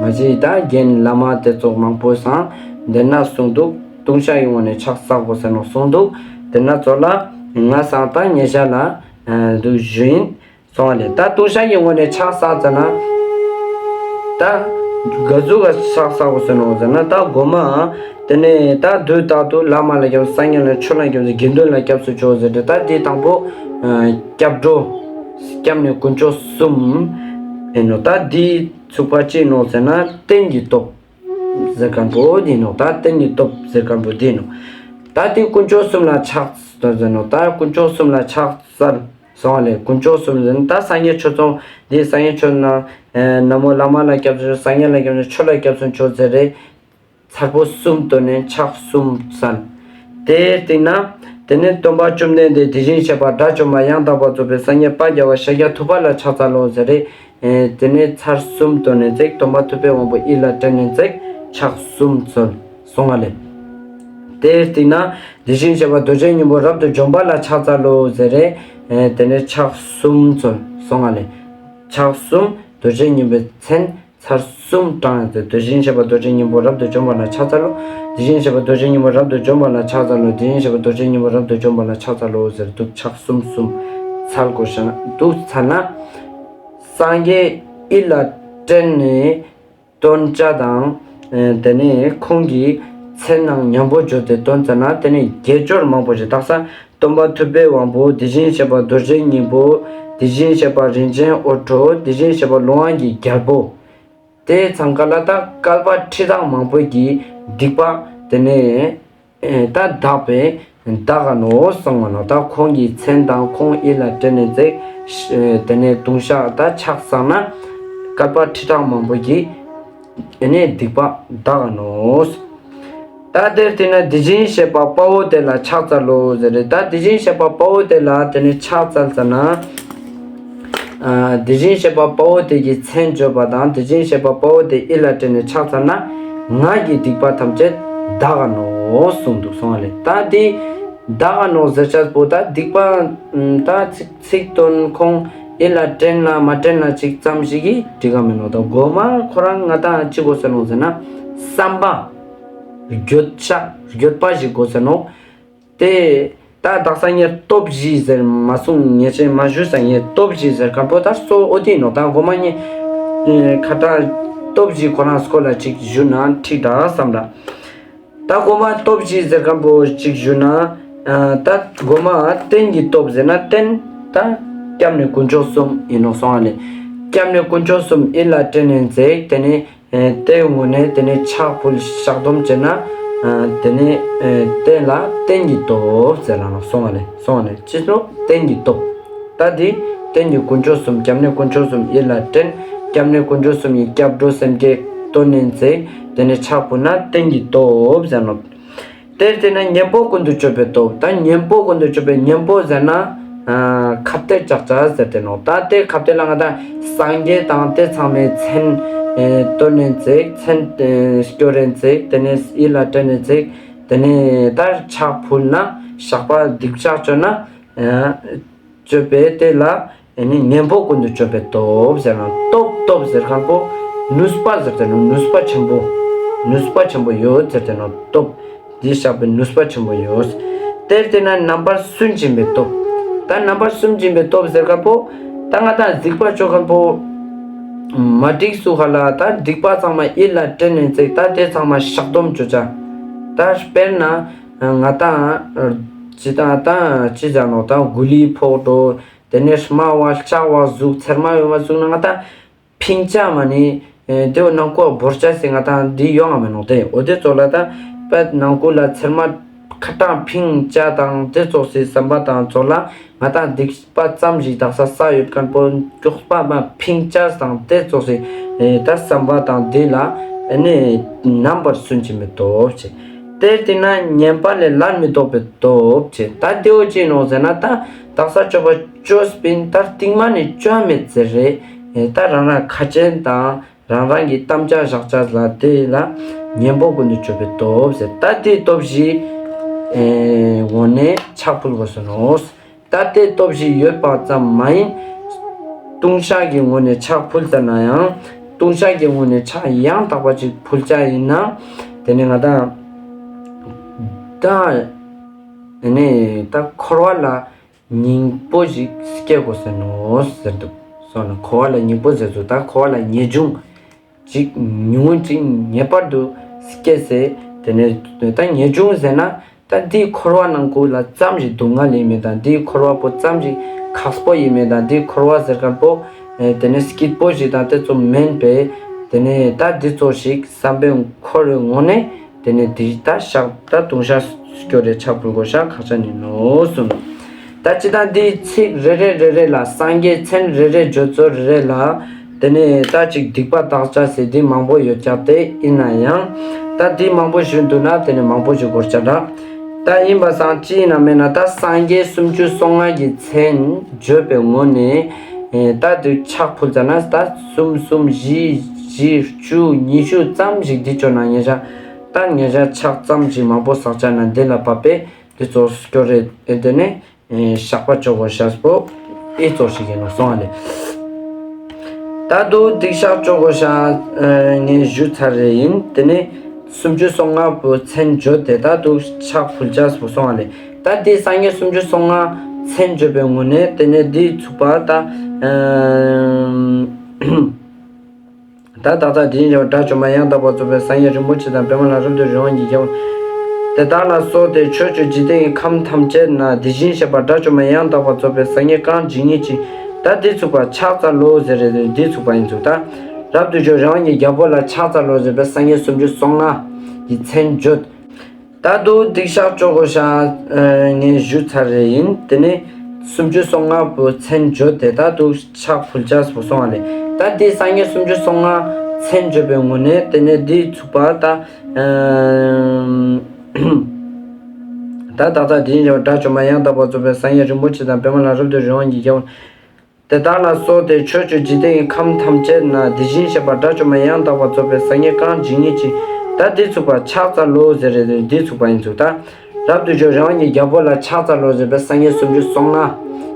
ང་ཅི་ད་རྒན་བླ་མ་དེ་ཚོགས་མང་པོ་སང་དེ་ན་གསུངས་འདུག། ལྟུང་བཤགས་ཀྱི་ངོ་ནས་ཕྱག་བསགས་དགོས་ཟེར་ནོག་གསུངས་འདུག། དེ་ན་ཚོ་ལ་ང་སང་ད་ཉེ་ཆ་ལ་འདུག་ཞུ་ཡིན། སོང་བ་ལེ། ད་ལྟུང་བཤགས་ཀྱི་ངོ་ནས་ཕྱག་བསགས་ཙ་ན། ད་ག་ཟུག་ག་ཕྱག་བསགས་དགོས་ཟེར་ནོག་ཟེར་ན། ད་མགོ་མ་དེ་ནས་ད་དུས་རྟག་ཏུ་བླ་མ་ལ་སྐྱབས་སུ་སངས་རྒྱས་ལ་ཆོས་ལ་སྐྱབས་སུ་དགེ་འདུན་ལ་སྐྱབས་སུ་མཆིའོ་ཟེར་ཏེ། ད་དེ་དང་པོ་སྐྱབས་འགྲོ། སྐྱབས་གནས་དཀོན་མཆོག་གསུམ་ཡིན་ནོག། ད་དེ་ཚུགས་པ་ཅི་ནོག་ཟེར་ན་རྟེན་གྱི་སྟོབས་ཟེར་མཁན་པོ་དེ་ནོག། ད་རྟེན་གྱི་སྟོབས་ཟེར་མཁན་པོ་དེ་ནོག། ད་དེ་དཀོན་མཆོག་གསུམ་ལ་ཕྱག་ཟེར་ནོག། ད་དཀོན་མཆོག་གསུམ་ལ་ཕྱག་འཚལ། སོང་བ་ལེ། དཀོན་མཆོག་གསུམ་ཟེར་ན་ད་སངས་རྒྱས་ཆོས་ཚོགས་འདི་སངས་རྒྱས་ཆོས་ན་ན་མོ་བླ་མ་ལ་སྐྱབས་སུ་མཆིའོ། སངས་རྒྱས་ལ་སྐྱབས་སུ་མཆིའོ། ཆོས་ལ་སྐྱབས་སུ་མཆིའོ་ཟེར་རེ། ཚར་པོ་གསུམ་བཏོན་ནས་ཕྱག་གསུམ་འཚལ། དེའི་སྟེང་ན་དེ་ནས་སྟོན་པ་བཅོམ་ལྡན་འདས་དེ་བཞིན་གཤེགས་པ་དགྲ་བཅོམ་པ་ཡང་དག་པར་རྫོགས་པའི་སངས་རྒྱས་དཔལ་རྒྱལ་བ་ཤཱཀྱ་ཐུབ་པ་ལ་ཕྱག་འཚལ་ལོ་ཟེར་རེ། དེ་ནས་ཚར་གསུམ་བཏོན་ནས་ཙིག། སྟོན་པ་ཐུབ་པའི་དབང་པོ་ཡིད་ལ་དྲན་ནས་ཙིག་ཕྱག་གསུམ་འཚལ། སོང་བ་ལེ། དེའི་སྟེང་ན་དེ་བཞིན་གཤེགས་པ་རྡོ་རྗེ་སྙིང་པོ་རབ་ཏུ་འཇོམས་པ་ལ་ཕྱག་འཚལ་ལོ་ཟེར་རེ། དེ་ནས་ཕྱག་གསུམ་འཚལ། སོང་བ་ལེ། ཕྱག་གསུམ་རྡོ་རྗེ་སྙིང་པོའི་མཚན་ཚར་གསུམ་བགྲངས་ཏེ། དེ་བཞིན་གཤེགས་པ་རྡོ་རྗེ་སྙིང་པོ་རབ་ཏུ་འཇོམས་པ་ལ་ཕྱག་འཚལ་ལོ། དེ་བཞིན་གཤེགས་པ་རྡོ་རྗེ་སྙིང་པོ་རབ་ཏུ་འཇོམས་པ་ལ་ཕྱག་འཚལ་ལོ། དེ་བཞིན་གཤེགས་པ་རྡོ་རྗེ་སྙིང་པོ་རབ་ཏུ་འཇོམས་པ་ལ་ཕྱག་འཚལ་ལོ་ཟེར་འདུག། ཕྱག་གསུམ་གསུམ་འཚལ་དགོས་ཤེས་འདུག་འཚལ་ན། སངས་རྒྱས་ཡིད་ལ་དྲན་ནས་བཏོན་ཆ་དང་། དེ་ནས་ཁོང་གི་མཚན་ནང་མཉམ་པོ་བརྗོད་དེ་བཏོན་ཙ་ན་དེ་ནས་དགེ་སྦྱོར་མང་པོ་ཞིག། དག་ས་སྟོན་པ་ཐུབ་པའི་དབང་པོ། དེ་བཞིན་གཤེགས་པ་རྡོ་རྗེ་སྙིང་པོ། དེ་བཞིན་གཤེགས་པ་རིན་ཆེན་འོད་འཕྲོ། དེ་བཞིན་གཤེགས་པ་ལོང་བ་གི་རྒྱལ་པོ། དེ་ཚང་ཀ་ལ་ད་བསྐལ་པ་ཁྲི་ཕྲག་མང་པོ་གི་སྡིག་པ་དེ་ནས་ད་དག་པའི་དག་ག་ནོག་གསུངས་པ་ནོག། ད་ཁོང་གི་མཚན་དང་ཁོང་ཡིད་ལ་དྲན་ནས་ཙིག། དེ་ནས་ལྟུང་བཤགས་ད་ཕྱག་བསགས་ན་བསྐལ་པ་ཁྲི་ཕྲག་མང་པོ་གི་དེ་ནས་སྡིག་པ་དག་ག་ནོག། ད་དེའི་སྟེང་ན་དེ་བཞིན་གཤེགས་པ་དཔའ་བོ་དེ་ལ་ཕྱག་འཚལ་ལོ་ཟེར་རེ། ད་དེ་བཞིན་གཤེགས་པ་དཔའ་བོ་དེ་ལ་དེ་ནས་ཕྱག་འཚལ་ཙ་ན། ཨ་དེ་བཞིན་གཤེགས་པ་དཔའ་བོ་དེ་གི་མཚན་བརྗོད་པ་དང་དེ་བཞིན་གཤེགས་པ་དཔའ་བོ་དེ་ཡིད་ལ་དྲན་ནས་ཕྱག་འཚལ་ན། ང་གི་སྡིག་པ་ཐམས་ཅད་དག་ག་ནོག་གསུངས་འདུག། སོང་བ་ལེ། ད་དེ་དག་ག་ནོག་ཟེར་ཆས་པོ་ད་སྡིག་པ་ད་ཚིག་ཚིག་དོན་ཁོང་ཡིད་ལ་དྲན་ན་མ་དྲན་ན་ཅིག་ཙམ་ཞིག་གིས་འགྲིག་ག་མི་ནོག། ད་མགོ་མ་ཁོ་རང་ང་ད་ཅི་དགོས་ས་ནོག་ཟེར་ན་བསམ་པ། འགྱོད་བཤགས་འགྱོད་པ་ཞིག་དགོས་ས་ནོག། དེ་ད་དག་ས་ངས་སྟོབས་བཞི་ཟེར་མ་གསུངས། ངས་ཅི་མ་ཞུས་ས། ངས་སྟོབས་བཞི་ཟེར་མཁན་པོ་ད་གཙོ་བོ་འོ་དེ་ནོག། ད་མགོ་མ་ངས་ཁ་ཏ་སྟོབས་བཞི་ཁོ་རང་སྐོར་ལ་ཅིག་ཞུས་ན་འགྲིག་ག་བསམ་ལ། ད་གོ་མ་སྟོབས་བཞི་ཟེར་ཁན་པོ་ཅིག་ཞུ་ན། ཨ་ད་གོ་མ་རྟེན་གྱི་སྟོབས་ཟེར་ན་རྟེན་ད་སྐྱབས་གནས་དཀོན་མཆོག་གསུམ་ཨིན་ནོག་སོང་ང་ལེ། སྐྱབས་གནས་དཀོན་མཆོག་གསུམ་ཡིད་ལ་དྲན་ནས་ཚེ་དེ་ནས་ཨེ་དེའི་ངོས་ནས་དེ་ནས་ཕྱག་ཕུལ་བཤགས་སྡོམ་བྱས་ན། ཨ་དེ་ནས་ཨེ་དེ་ལ་རྟེན་གྱི་སྟོབས་ཟེར་ལ་ནོག་སོང་ང་ལེ། སོང་ང་ལེ། ཅི་ནོག་རྟེན་གྱི་སྟོབས། ད་དེ་རྟེན་གྱི་དཀོན་མཆོག་གསུམ་སྐྱབས་གནས་དཀོན་མཆོག་གསུམ་ཡིད་ལ་དྲན། སྐྱབས་གནས་དཀོན་མཆོག་གསུམ་གྱི་སྐྱབས་འགྲོ་སེམས་བསྐྱེད་བཏོན་ནས་ཚེ་དེ་ནས་ཕྱག་ཕུལ་ན་རྟེན་གྱི་སྟོབས་ཟེར་ནོག་དེར་བརྟེན་ན་གཉེན་པོ་ཀུན་ཏུ་སྤྱོད་པའི་སྟོབས། ད་གཉེན་པོ་ཀུན་ཏུ་སྤྱོད་པའི་གཉེན་པོ་ཟེར་ན། ཨ་ཁ་གཏད་བཅག་བྱ་ཟེར་ཏེ་ནོག་ད་དེ་ཁ་གཏད་ལ་ང་ད་སངས་རྒྱས་དང་དེ་ཚང་མའི་མཚན་ཨེ་བཏོན་ནས་ཚིག་མཚན་ཨེ་སྐྱོར་རེན་ཚིག་དེ་ནས་ཡིད་ལ་དྲན་ནས་ཚིག་དེ་ནས་ད་ཕྱག་ཕུལ་ན་བཤགས་པ་སྡིག་བཤགས་བཅོས་ན་ཨ་སྤྱོད་པའི་དེ་ལ་ཨེ་ནི་གཉེན་པོ་ཀུན་ཏུ་སྤྱོད་པའི་སྟོབས་ཟེར་ན། སྟོབས་སྟོབས་ཟེར་ཁན་པོ་ནུས་པ་ཟེར་ཏེ་ནོག་ནུས་པ་ཆེན་པོ། ནུས་པ་ཆེན་པོ་ཡོད་ཟེར་ཏེ་ནོག་སྟོབས། འདི་བཤགས་པའི་ནུས་པ་ཆེན་པོ་ཡོད། དེར་བརྟེན་ན་རྣམ་པར་སུན་འབྱིན་པའི་སྟོབས། ད་རྣམ་པར་སུན་འབྱིན་པའི་སྟོབས་ཟེར་ཁན་པོ་ད་ང་ད་སྡིག་པ་བཅོ་ཁན་པོ་མ་འགྲིག་སུ་ཧ་ལ་ད་སྡིག་པ་ཚང་མ་ཡིད་ལ་དྲན་ནས་ཚིག་ད་དེ་ཚང་མ་བཤགས་སྡོམ་བཅོ་བྱ། ད་དཔེར་ན་ང་ད་ཅི་ད་ད་ཅི་ཟེར་ནོག་ད་གུ་ལི་ཕོག་འགྲོ། དེ་ནས་རྨ་བ་ལྕགས་བ་ཟུག་ཚེར་མ་ཡོང་བ་ཟུག་ན་ང་ད་ཕིང་ཆ་མ་ནི་ཨེ་དེ་བོ་ནང་ཁོ་བོར་ཆ་ཟེར་ང་ད་འདི་ཡོང་ང་མེ་ནོག་དེ་འོ་དེ་ཙོགས་ལ་ད་པད་ནང་ཁོ་ལ་ཚེར་མ་ཁ་ཏང་ཕིང་ཆ་དང་དེ་ཙོགས་སི་བསམ་པ་དང་ཙོགས་ལ་ང་ད་སྡིག་པ་ཙམ་ཞིག་དག་ས་ས་ཡོད་ཁན་པོ་མགྱོགས་པ་མ་ཕིང་ཆ་དང་དེ་ཙོགས་སི་ཨེ་ད་བསམ་པ་དང་དེ་ལ་ཨེ་ནི་རྣམ་པར་སུན་འབྱིན་པའི་སྟོབས་ཆེ། དེར་བརྟེན་ན་ཉན་པ་ལས་སླར་མི་ལྡོག་པའི་སྟོབས་ཆེ། ད་དེ་བོ་ཅི་ནོག་ཟེར་ན་ད་དག་ས་བཅོ་བ་བཅོས་པིན་ད་རྟིང་མ་ནི་བཅོ་མེད་ཟེར་རེ། ཨེ་ད་རང་རང་ཁ་ཆེན་དང་རང་རང་གི་དམ་བཅའ་བཞག་བྱ་ལ་དེ་ལ་གཉེན་པོ་ཀུན་ཏུ་སྤྱོད་པའི་སྟོབས་ཟེར། ད་དེ་སྟོབས་བཞི་ཨེ་ངོས་ནས་ཕྱག་ཕུལ་དགོས་སོ་ནོག་ད་དེ་སྟོབས་བཞི་ཡོད་པ་ཙམ་མ་ཡིན། ལྟུང་བཤགས་ཀྱི་ངོས་ནས་ཕྱག་ཕུལ་ཙ་ན་ཡང་། ལྟུང་བཤགས་ཀྱི་ངོས་ནས་ཕྱག་ཡང་དག་པ་ཅིག་ཕུལ་བྱ་ཡིན་ན། དེ་ནས་ང་ད་ད་ནི་ད་འཁོར་བ་ལ་སྙིང་པོ་ཞིག་སྐྱེ་དགོས་ཟེར་ནོག་ཟེར་འདུག་སོང་ན་འཁོར་བ་ལ་སྙིང་པོ་ཟེར་ཚུལ་ད་འཁོར་བ་ལ་ངེས་འབྱུང་ཅིག་ཉུང་ངུ་ཅིག་ངེས་པར་དུ་སྐྱེ་ཟེར། དེ་ནས་ད་ངེས་འབྱུང་ཟེར་ན་ད་འདིའི་འཁོར་བ་ནང་ཁུལ་ལ་ཙམ་ཞིག་སྡུག་བསྔལ་ཡིན་མིན་དང་འདིའི་འཁོར་བ་པོ་ཙམ་ཞིག་ཁག་པོ་ཡིན་མིན་དང་འདིའི་འཁོར་བ་ཟེར་ཁན་པོ་ཨེ་དེ་ནས་སྐྱིད་པོ་ཞིག་དང་དེ་ཚོ་མིན་པས། དེ་ནས་ད་འདི་ཚོ་ཞིག་བསམ་པའི་འཁོར་བའི་ངོས་ནས་དེ་ནས་འདི་ད་བཤགས་ད་ལྟུང་བཤགས་སྐྱོར་རེ་ཕྱག་ཕུལ་དགོས་ཤ་ཁག་ཆེན་ཡིན་ནོག་གསུངས། ད་ཅི་ད་འདིའི་ཚིག་རེ་རེ་རེ་རེ་ལ་སངས་རྒྱས་མཚན་རེ་རེ་བརྗོད་ཚོད་རེ་རེ་ལ་དེ་ནས་ད་ཅིག་སྡིག་པ་དག་བྱ་ཟེར་འདི་མང་པོ་ཡོད་ཀྱག་དེ་ཡིན་ན་ཡང་ད་འདི་མང་པོ་ཞུ་འདུག་ན་དེ་ནས་མང་པོ་ཞིག་འགོར་ཀྱག་ད། ད་ཡིན་པ་སང་ཅི་ཡིན་ན་མེད་ན་ད་སངས་རྒྱས་སུམ་ཅུ་སོ་ལྔ་གི་མཚན་བརྗོད་པའི་ངོས་ནས་ཨེ་ད་དུ་ཕྱག་ཕུལ་ཙ་ན་ད་གསུམ་གསུམ་བཞི་བཞི་བཅུ་ཉི་ཤུ་ཙམ་ཞིག་འདི་བཅོ་ན་ཉེ་ཞག་ད་ཉེ་ཞག་ཕྱག་ཙམ་ཞིག་མང་པོ་བསགས་ཆ་ན་འདི་ལ་བབ་པས་འདི་ཚོ་སྐྱོར་རེ་ཨེ་དེ་ནས་ཨེ་བཤགས་པ་བཅོ་དགོས་ཤ་པོ་ཨེ་ཚོ་ཞིག་ཡིན་ནོག་སོང་ཨ་ལེ། ད་དུ་སྡིག་བཤགས་བཅོ་དགོས་ཤ་ཨེ་ངས་ཞུ་ཚར་རེ་ཡིན། དེ་ནས་སུམ་ཅུ་སོ་ལྔ་པོ་མཚན་བརྗོད་དེ་ད་དུ་ཕྱག་ཕུལ་ཆ་པོ་སོང་ཨ་ལེ། ད་དེ་སངས་རྒྱས་སུམ་ཅུ་སོ་ལྔ་མཚན་བརྗོད་པའི་ངོས་ནས་དེ་ནས་འདི་ཚུགས་པ་ད་ཨེ། ད་བདག་ཅག་དེ་བཞིན་གཤེགས་པ་དགྲ་བཅོམ་པ་ཡང་དག་པར་རྫོགས་པའི་སངས་རྒྱས་རིན་པོ་ཆེ་དང་པདྨ་ལ་རབ་ཏུ་རི་དབང་གི་རྒྱལ་པོ། དེ་དག་ལ་སོགས་ཏེ་ཕྱོགས་བཅུའི་འཇིག་རྟེན་གྱི་ཁམས་ཐམས་ཅད་ན་དེ་བཞིན་གཤེགས་པ་དགྲ་བཅོམ་པ་ཡང་དག་པར་རྫོགས་པའི་སངས་རྒྱས་གང་ཇི་སྙེད་ཅིག་ད་འདི་ཚུགས་པ་ཕྱག་འཚལ་ལོ་ཟེར་རེ་འདི་ཚུགས་པ་ཡིན་ཚུགས་ད། རབ་ཏུ་བཞུགས་རི་དབང་གི་རྒྱལ་པོ་ལ་ཕྱག་འཚལ་ལོ་ཟེར་བའི་སངས་རྒྱས་སུམ་ཅུ་སོ་ལྔ་གི་མཚན་བརྗོད། ད་དུ་སྡིག་བཤགས་བཅོ་དགོས་ཤ་ངས་ཞུ་ཚར་རེ་ཡིན། དེ་ནས་སུམ་ཅུ་སོ་ལྔ་པོ་མཚན་བརྗོད་དེ་ད་དུ་ཕྱག་ཕུལ་ཆ་པོ་སོང་བ་ལེ། ད་དེ་སངས་རྒྱས་སུམ་ཅུ་སོ་ལྔ་མཚན་བརྗོད་པའི་ངོས་ནས་དེ་ནས་འདི་ཚུགས་པ་ད། ད་བདག་ཅག་དེ་བཞིན་གཤེགས་པ་དགྲ་བཅོམ་པ་ཡང་དག་པར་རྫོགས་པའི་སངས་རྒྱས་རིན་པོ་ཆེ་དང་པདྨ་ལ་རབ་ཏུ་རི་དབང་གི་རྒྱལ་པོ། དེ་དག་ལ་སོགས་ཏེ་ཕྱོགས་བཅུའི་འཇིག་རྟེན་གྱི་ཁམས་ཐམས་ཅད་ན་དེ་བཞིན་གཤེགས་པ་དགྲ་བཅོམ་པ་ཡང་དག་པར་རྫོགས་པའི་སངས་རྒྱས་གང་ཇི་སྙེད་ཅིག་ད་འདི་ཚུགས་པ་ཕྱག་འཚལ་ལོ་ཟེར་རེ་འདི་ཚུགས་པ་ཡིན་ཚུགས་ད། རབ་ཏུ་བཞུགས་རི་དབང་གི་རྒྱལ་པོ་ལ་ཕྱག་འཚལ་ལོ་ཟེར་བའི་སངས་རྒྱས་སུམ་ཅུ་སོ་ལྔ་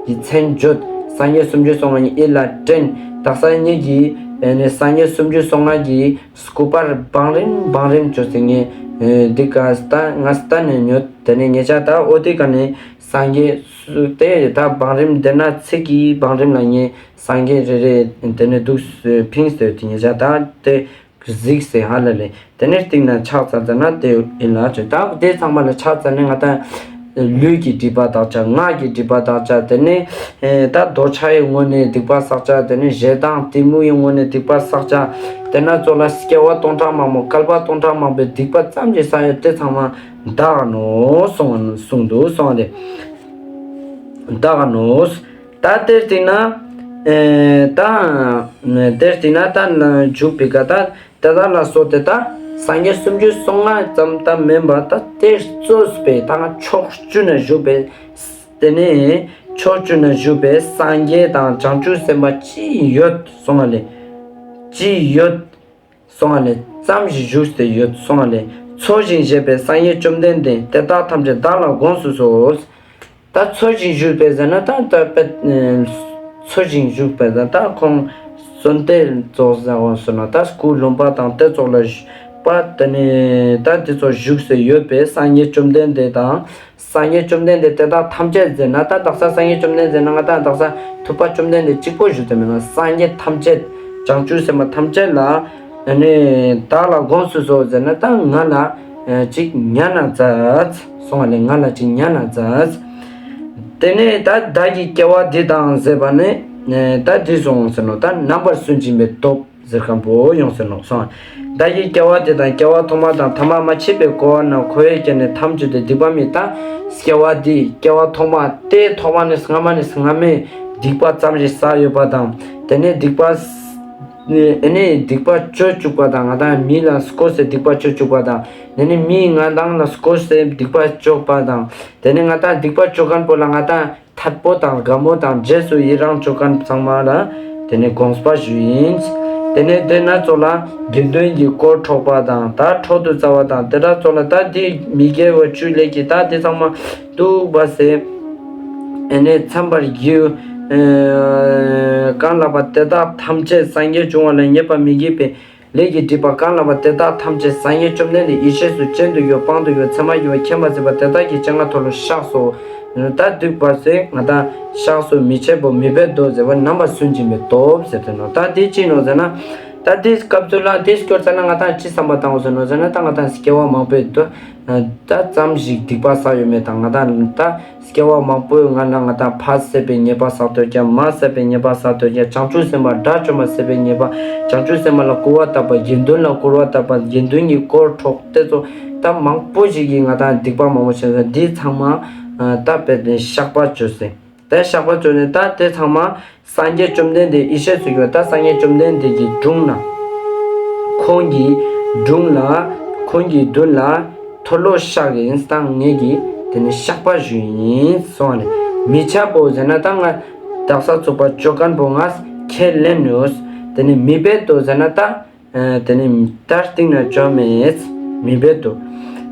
གི་མཚན་བརྗོད། སངས་རྒྱས་སུམ་ཅུ་སོ་ལྔ་ཉིད་ཡིད་ལ་དྲན། དག་ས་ཉིད་ཀྱི་ཨེ་ནི་སངས་རྒྱས་སུམ་ཅུ་སོ་ལྔ་གི་སྐུ་པར་བང་རིམ་བང་རིམ་བཅོས་ཏེ་ངས་ཨེ་འདི་ག་ད་ང་ལྟ་ནས་ཉོས་དེ་ནས་ངེད་ཅག་ད་འོ་དེ་ག་ནས་སངས་རྒྱས་སུ་དེ་ད་བང་རིམ་དེ་ན་ཚིག་གི་བང་རིམ་ལ་ངས་སངས་རྒྱས་རེ་རེ་དེ་ནས་འདུག་ཕིངས་ཏེ་དེ་ངེད་ཅག་ད་དེ་ གཟིགས་སེ་ཧ་ལ་ལེ། དེ་ནས་སྟིང་ནེ་ཕྱག་འཚལ་ཙ་ན་དེ་ཡིན་ལ་ཅོ། ད་དེ་ཚང་མ་ལ་ཕྱག་འཚལ་ནས་ང་ཏང་ལུས་ཀྱི་སྒྲིབ་པ་དག་ཅེས། ངག་གི་སྒྲིབ་པ་དག་ཅེས། དེ་ནས་ཨེ་ད་འདོད་ཆགས་ཡི་ངོ་ནས་སྡིག་པ་བསགས་ཅེས། དེ་ནས་ཞེ་སྡང་གཏི་མུག་གི་ངོ་ནས་སྡིག་པ་བསགས་ཅེས། དེ་ན་ཙོགས་ལ་སྐྱེ་བ་སྟོང་ཕྲག་མང་པོ་བསྐལ་པ་སྟོང་ཕྲག་མང་པོའི་སྡིག་པ་ཙམ་ཞིག་བསགས་ཡོད་དེ་ཚང་མ་དག་ནོག་གསུངས་གསུངས་འདུག་གསུངས་ཏེ། དག་ནོག། ད་དེ་སྟིང་ནེ་ཨེ་ད་དེ་སྟིང་ནེ་ད་འཇུག་པའི་ཀ་ད་དེ་དག་ལ་སོགས་ཏེ་ད་སངས་རྒྱས་སུམ་ཅུ་སོ་ལྔ་ཙམ་ད་མེན་པ་ད་དེ་གཙོས་པའི་ད་ཕྱོགས་བཅུ་ན་བཞུགས་པའི་དེ་ནས་ཕྱོགས་བཅུ་ན་བཞུགས་པའི་སངས་རྒྱས་དང་བྱང་ཆུབ་སེམས་དཔའ་ཅི་ཡོད་གསུངས་པ་ལེ། ཅི་ཡོད་གསུངས་པ་ལེ། ཙམ་ཞིག་བཞུགས་ཏེ་ཡོད་གསུངས་པ་ལེ། འཚོ་ཞིང་གཞེས་པའི་སངས་རྒྱས་བཅོམ་ལྡན་འདས་དེ་དག་ཐམས་ཅད་བདག་ལ་དགོངས་སུ་གསོལ། ད་འཚོ་ཞིང་བཞུགས་པའི་ཟེར་ན་ད་ད་པད་འཚོ་ཞིང་བཞུགས་པའི་ཟེར་ན་ད་ཁོང་གསོན་ཏེ་ཙོགས་ཟེར་བ་སོང་ན་ད་སྐུ་ལུང་པ་དང་དེ་ཙོགས་ལ་བཞུགས་པ་དེ་ནས་ད་དེ་ཙོགས་བཞུགས་སེ་ཡོད་པའི་སངས་རྒྱས་བཅོམ་ལྡན་འདས་དང་། སངས་རྒྱས་བཅོམ་ལྡན་འདས་དེ་དག་ཐམས་ཅད་ཟེར་ན་ད་དག་ས་སངས་རྒྱས་བཅོམ་ལྡན་འདས་ཟེར་ན་ང་ད་དག་ས་ཐུབ་པ་བཅོམ་ལྡན་འདས་གཅིག་པོ་བཞུགས་ཏེ་མེན་ན། སངས་རྒྱས་ཐམས་ཅད་བྱང་ཆུབ་སེམས་དཔའ་ཐམས་ཅད་ལ་ཨ་ནི་བདག་ལ་དགོངས་སུ་གསོལ་ཟེར་ན་ད་ང་ལ་ཅིག་ཉན་ན་མཛད་གསུངས་པ་ལེ། ང་ལ་ཅིག་ཉན་ན་མཛད། དེ་ནས་ད་བདག་གི་སྐྱེ་བ་འདི་དང་ཟེར་བ་ནི་ད་འདི་སོང་ཟེར་ནོག། ད་རྣམ་པར་སུན་འབྱིན་པའི་སྟོབས་ཟེར་མཁན་པོ་ཡོང་ཟེར་ནོག་སོང་། བདག་གི་སྐྱེ་བ་འདི་དང་སྐྱེ་བ་ཐོག་མ་དང་ཐ་མ་མ་མཆིས་པའི་འཁོར་བ་ན་འཁོར་བའི་སྐྱེ་གནས་ཐམས་ཅད་དུ་སྡིག་པ་མེད། ད་སྐྱེ་བ་འདི་སྐྱེ་བ་ཐོག་མ་དེ་ཐོག་མ་ནས་སྔ་མ་ནས་སྔ་མའི་སྡིག་པ་ཙམ་ཞིག་བསགས་ཡོད་པ་དང་། དེ་ནས་སྡིག་པ་ཨེ་ནས་སྡིག་པ་ཅོ་བཅུག་པ་དང་། ང་ཏང་མི་ལ་བསྐོས་སེ་སྡིག་པ་ཅོ་བཅུག་པ་དང་། དེ་ནས་མིས་ང་ཏང་ལ་བསྐོས་སེ་སྡིག་པ་ཅོ་བ་དང་། དེ་ནས་ང་ཏང་སྡིག་པ་ཅོ་མཁན་པོ་ལ་ང་ཏང་ཐད་པོ་དང་དགའ་མོ་དང་རྗེས་སུ་ཡི་རང་ཅོ་མཁན་ཚང་མ་ལ་དེ་ནས་དགོངས་པ་ཞུ་ཡིན། དེ་ནས་དེ་ན་ཙོགས་ལ་དགེ་འདུན་གྱི་དཀོར་འཕྲོག་པ་དང་ད་འཕྲོག་ཏུ་བཙལ་བ་དང་དེ་དག་ཙོགས་ལ་ད་དེ་མི་དགེ་བ་བཅུ་ལས་ཀྱི་ད་དེ་ཚང་མ་འདུག་པ་སེ། ཨེ་ནས་འཚམས་པར་གྱིས་གང་ལགས་པ་དེ་དག་ཐམས་ཅད་སངས་རྒྱས་འབྱུང་བ་ལ་ཉེས་པ་མི་བགྱིད་པའི་ལས་ཀྱི་སྒྲིབ་པ་གང་ལགས་པ་དེ་དག་ཐམས་ཅད་སངས་རྒྱས་བཅོམ་ལྡན་འདས་ཡེ་ཤེས་སུ་སྤྱན་དུ་གྱུར་པ་དཔང་དུ་གྱུར་པ་མཚན་མར་གྱུར་པ་མཁྱེན་པ་མཛད་པ་དེ་དག་གི་སྤྱན་སྔར་མཐོལ་ལོ་བཤགས་སོ། ད་འདུག་པ་སེ་ང་ཏང་བཤགས་སོ། མི་འཆབ་བོ་མི་སྦེད་དོ་ཟེར་བ་རྣམ་པར་སུན་འབྱིན་པའི་སྟོབས་ཟེར་ཏེ་ནོག། ད་དེ་ཅི་ནོག་ཟེར་ན་ད་དེ་སྐབས་སུ་ལ་དེ་སྐྱོར་ཙ་ན་ང་ཏང་ཅི་བསམ་པ་བཏང་དགོས་ཟེར་ནོག་ཟེར་ན་ད་ང་ཏང་སྐྱེ་བ་མང་པོའི་དུ་ད་ཙམ་ཞིག་སྡིག་པ་བསགས་ཡོད་མེད་དང་། ང་ཏང་ད་སྐྱེ་བ་མང་པོའི་སྔ་ལ་ང་ཏང་ཕ་བསད་པའི་ཉེས་པ་བསགས་ཏེ་ཡོད་ཀྱག། མ་བསད་པའི་ཉེས་པ་བསགས་ཏེ་ཡོད་ཀྱག། བྱང་ཆུབ་སེམས་དཔའ་དགྲ་བཅོམ་པ་བསད་པའི་ཉེས་པ། བྱང་ཆུབ་སེམས་དཔའ་ལ་སྐུར་བ་བཏབ་པ། དགེ་འདུན་ལ་སྐུར་བ་བཏབ་པ། དགེ་འདུན་གྱི་དཀོར་འཕྲོག་དེ་ཙོགས་ད་མང་པོ་ཞིག་གིས་ང་ཏང་སྡིག་པ་མང་པོ་བྱས་ན་འདི་ཚང་མ་ད་དཔེ་དེ་བཤགས་པ་བཅོས་སེ། ད་བཤགས་པ་བཅོས་ནས་ད་དེ་ཚང་མ་སངས་རྒྱས་བཅོམ་ལྡན་འདས་ཡེ་ཤེས་སུ་གྱུར་པ་ད་སངས་རྒྱས་བཅོམ་ལྡན་འདས་ཀྱི་དྲུང་ན་ཁོང་གི་དྲུང་ལ་ཁོང་གི་མདུན་ལ་མཐོལ་ལོ་བཤགས་ཡིན། ད་ངེད་ཀྱིས་དེ་ནས་བཤགས་པ་ཞུ་ཡིན་གསུངས་ནས། མི་འཆབ་བོ་ཟེར་ན་ད་ང་དག་ས་ཚུགས་པ་ཅོ་མཁན་པོ་ང་ཁས་ལེན་ནོག། དེ་ནས་མི་སྦེད་དོ་ཟེར་ན་ད་དེ་ནས་ད་སྟིང་ནེ་ཅོ་མེད་མི་སྦེད་དོ།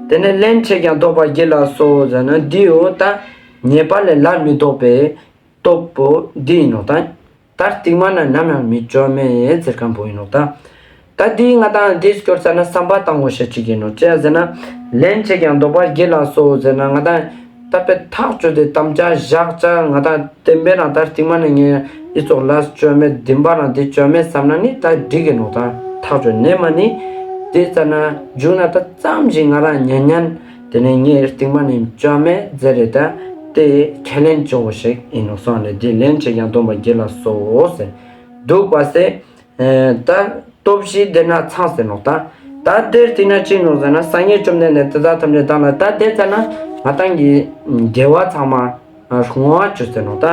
དེ་ནས་སླན་ཆད་ཀྱང་ལྡོག་པར་བགྱིད་ལ་སོགས་ཟེར་ན་འདིའོ་ད་ཉེས་པ་ལས་སླར་མི་ལྡོག་པའི་སྟོབས་པོ་འདི་ཡིན་ནོག། ད་ད་རྟིང་མ་ན་ནམ་ཡང་མི་ཅོ་མེད་ཟེར་མཁན་པོ་ཡིན་ནོག། ད་ད་འདི་ང་ཏང་འདི་སྐྱོར་ཙ་ན་བསམ་པ་བཏང་དགོས་ཤེས་ཅིག་ཡིན་ནོག། ཅི་ཡ་ཟེར་ན་སླན་ཆད་ཀྱང་ལྡོག་པར་བགྱིད་ལ་སོགས་ཟེར་ན་ང་ཏང་ད་དཔེ་ཐག་ཆོད་དེ་དམ་བཅའ་བཞག་ཅེས་ང་ཏང་བསྟན་པའི་རང་ད་རྟིང་མ་ན་ངས་འི་ཙོགས་ལ་ཅོ་མེད་བདེན་པ་རང་འདི་ཅོ་མེད་བསམ་ན་ནི་ད་འགྲིག་གི་ནོག། ད་ཐག་ཆོད་ནས་མ་ནི་དེ་ཙ་ན་མཇུག་ན་ད་ཙམ་ཞིག་ང་རང་ཉན་ཉན་དེ་ནས་ངས་རྟིང་མ་ནས་ཅོ་མེད་ཟེར་རེ་ད་དེ་ཁས་ལེན་ཅོ་བོ་ཞིག་ཡིན་ནོག་སོང་ལེ། དེ་སླན་ཆད་ཀྱང་ལྡོག་པར་བགྱིད་ལ་སོགས་ཟེར་འདུག་པ་སེ། ད་སྟོབས་བཞི་དེ་ན་ཚང་ཟེར་ནོག། ད་ད་དེར་དེ་ན་ཅི་ནོག་ཟེར་ན་སངས་རྒྱས་བཅོམ་ལྡན་འདས་དེ་དག་ཐམས་ཅད་དང་ལ་ད་དེ་ཙ་ན་ང་ཏང་གི་དགེ་བ་ཚང་མ་བསྔོ་བ་བཅོས་ཟེར་ནོག། ད་